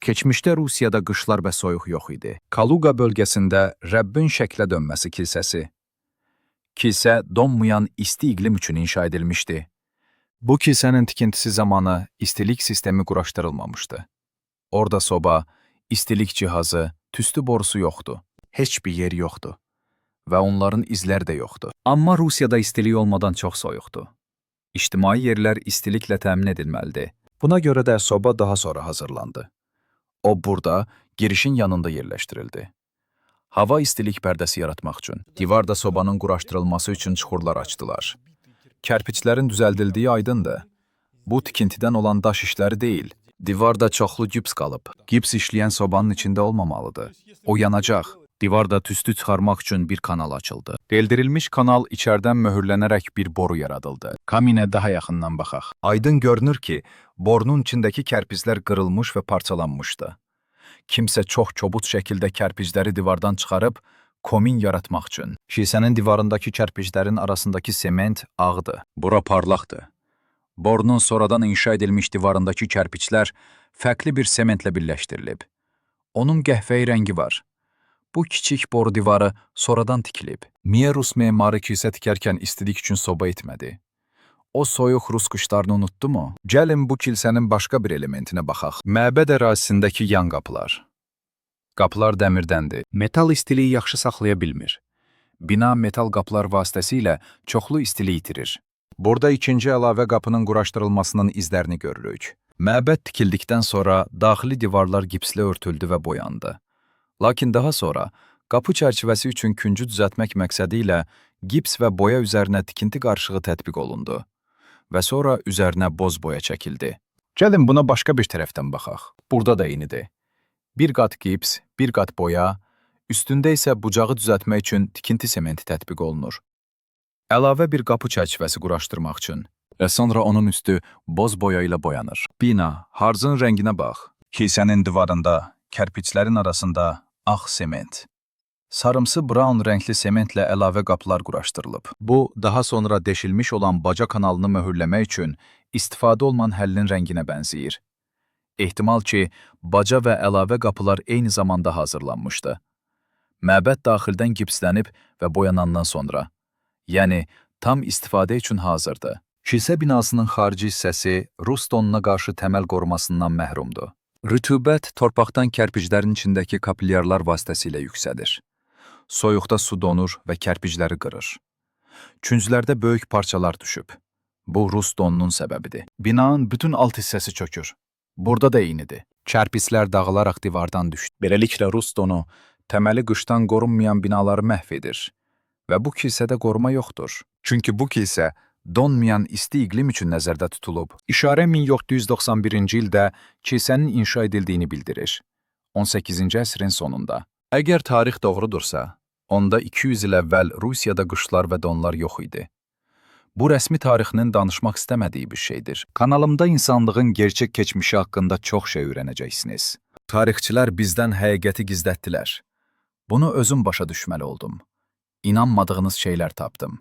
Keçmişdə Rusiyada qışlar və soyuq yox idi. Kaluga bölgəsində Rəbbin şəklə dönməsi kilsəsi. Kilsə donmayan isti iqlim üçün inşa edilmişdi. Bu kilsənin tikintisi zamanı istilik sistemi quraşdırılmamışdı. Orada soba, istilik cihazı, tüstü borusu yoxdu. Heç bir yer yoxdu və onların izləri də yoxdu. Amma Rusiyada istilik olmadan çox soyuqdu. İctimai yerlər istiliklə təmin edilməlidir. Buna görə də soba daha sonra hazırlandı. O burada, girişin yanında yerləşdirildi. Hava istilik pərdəsi yaratmaq üçün divarda sobanın quraşdırılması üçün çuxurlar açdılar. Kərpiçlərin düzəldildiyi aydındır. Bu tikintidən olan daş işləri deyil. Divarda çoxlu gips qalıb. Gips işləyən sobanın içində olmamalıdır. O yanacaq. Divarda tüstü çıxarmaq üçün bir kanal açıldı. Deldirilmiş kanal içərdən möhürlənərək bir boru yaradıldı. Kaminə daha yaxından baxaq. Aydın görünür ki, borunun içindəki kərpiclər qırılmış və parçalanmışdı. Kimsə çox kobud şəkildə kərpicləri divardan çıxarıb komin yaratmaq üçün. Kilsənin divarındakı kərpiclərin arasındakı sement ağdı. Bura parlaqdı. Borunun sonradan inşa edilmiş divarındakı kərpiclər fərqli bir sementlə birləşdirilib. Onun qəhvəyi rəngi var. Bu kiçik boru divarı sonradan tikilib. Niyə rus memarı kilsə tikərkən istilik üçün soba etmədi? O soyuq rus qışlarını unutdu mu? Gəlin bu kilsənin başqa bir elementinə baxaq. Məbəd ərazisindəki yan qapılar. Qapılar dəmirdəndir. Metal istiliyi yaxşı saxlaya bilmir. Bina metal qapılar vasitəsilə çoxlu istilik itirir. Burada ikinci əlavə qapının quraşdırılmasının izlərini görürük. Məbəd tikildikdən sonra daxili divarlar gipslə örtüldü və boyandı. Lakin daha sonra qapı çərçivəsi üçün küncü düzəltmək məqsədi ilə gips və boya üzərinə tikinti qarışığı tətbiq olundu və sonra üzərinə boz boya çəkildi. Gəlin buna başqa bir tərəfdən baxaq. Burada da eynidir. Bir qat gips, bir qat boya, üstündə isə bucağı düzəltmək üçün tikinti sementi tətbiq olunur. Əlavə bir qapı çərçivəsi quraşdırmaq üçün və sonra onun üstü boz boya ilə boyanır. Bina, harcın rənginə bax. Kilsənin divarında, kərpiçlərin arasında ağ sement. Sarımsı brown rəngli sementlə əlavə qapılar quraşdırılıb. Bu, daha sonra deşilmiş olan baca kanalını möhürləmək üçün istifadə olunan həllin rənginə bənzəyir. Ehtimal ki, baca və əlavə qapılar eyni zamanda hazırlanmışdı. Məbəd daxildən gipslənib və boyanandan sonra, yəni tam istifadə üçün hazırdır. Kilsə binasının xarici hissəsi rus donuna qarşı təməl qorumasından məhrumdur. Rütubət torpaqdan kərpiclərin içindəki kapilyarlar vasitəsilə yüksəlir. Soyuqda su donur və kərpicləri qırır. Künclərdə böyük parçalar düşüb. Bu rus donunun səbəbidir. Binanın bütün alt hissəsi çökür. Burada da eynidir. Kərpiçlər dağılaraq divardan düşdü. Beləliklə rus donu təməli qışdan qorunmayan binaları məhv edir və bu kilsədə qoruma yoxdur. Çünki bu kilsə donmayan isti iqlim üçün nəzərdə tutulub. İşarə 1791-ci ildə kilsənin inşa edildiyini bildirir. 18-ci əsrin sonunda. Əgər tarix doğrudursa, onda 200 il əvvəl Rusiyada qışlar və donlar yox idi. Bu rəsmi tarixinin danışmaq istəmədiyi bir şeydir. Kanalımda insanlığın gerçək keçmişi haqqında çox şey öyrənəcəksiniz. Tarixçilər bizdən həqiqəti gizlətdilər. Bunu özüm başa düşməli oldum. İnanmadığınız şeylər tapdım.